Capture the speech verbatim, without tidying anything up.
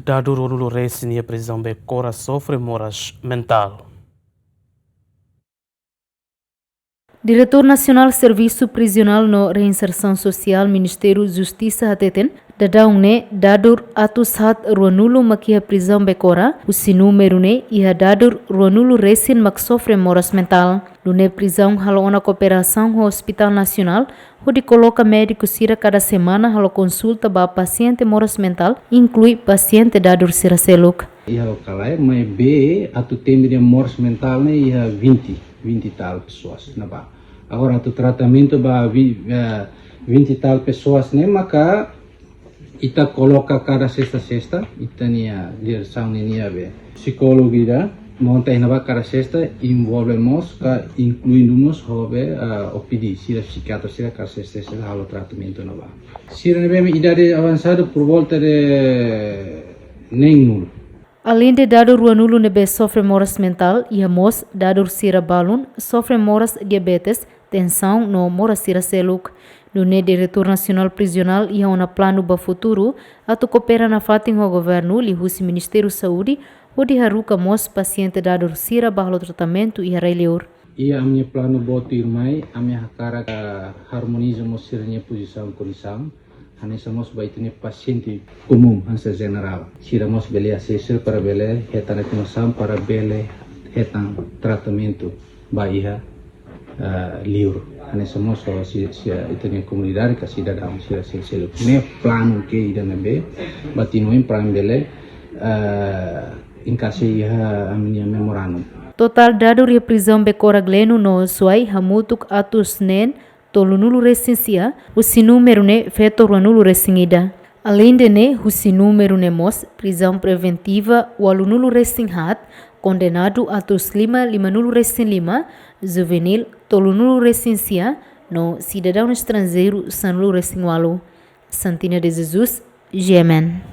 Dadu ruanulu resin iha prizaun Becora sofre moras mentál. Diretór Nasionál Servisu Prizionál no Reinsersaun Sosiál, Ministériu Justisa hateten, daudaun ne'e dadu atus haat ruanulu mak iha prizaun Becora, husi númeru ne'e iha dadu ruanulu resin mak sofre moras mentál. Nune'e prizaun halo ona kooperasaun ho Hospitál Nasionál, hodi koloka médiku sira kada semana halo konsulta ba pasiente moras mentál, inklui pasiente dadu sira seluk. Iha lokál ne'e, maibé atu temi dehan moras mentál ne'e iha vinte, vinte tal pessoas ne'ebá. Agora atu tratamentu ba vi-, eh, vinte tal pessoas ne'e maka ita koloka kada sesta-sesta, ita-nia diresaun ninia be psikólogu ida monta iha ne'ebá kada sesta, envolve mós ka inkluindu mós ho be, ah, O P D, sira psikiatra sira kada sesta-sesta halo tratamentu ne'ebá. Sira ne'ebé idade avansadu por volta de neenulu. Aleinde dadu ruanulu ne'ebé sofre moras mentál, iha mós dadu sira balun sofre moras diabetes, tensaun no moras sira seluk. Nune'e Diretór Nasionál Prizionál iha ona planu ba futuru atu koopera nafatin ho governu liuhusi Ministériu Saúde, hodi haruka mós pasiente dadu sira ba halo tratamentu iha rai-liur. Iha ami-nia planu boot tuirmai, ami hakarak harmoniza mós sira-nia pozisaun kondisaun, hanesan mós ba ita-nia pasiente komún, hanesan jenerál. Sira mós bele asesu para bele hetan atensaun para bele hetan tratamentu ba iha, eh, liur. Hanesan mós ho si, si, eh, ita-nia komunidade ka sidadaun sira seluk-seluk. Ne'e planu ke ida ne'ebé ba tinan oin para bele, eh, enkaixa iha ami-nia memorandum. Totál dadu iha prizaun Becora, Gleno no Suai hamutuk atus neen tolunulu resin sia, husi númeru ne'e feto ruanulu resin ida. Aleinde ne'e, husi númeru ne'e mós prizaun preventiva ualunulu resin haat, kondenadu atus lima limanulu resin lima, juvenil tolunulu resin sia, no sidadaun estranjeiru sanulu resin ualu. Santina de Jesus, G M N.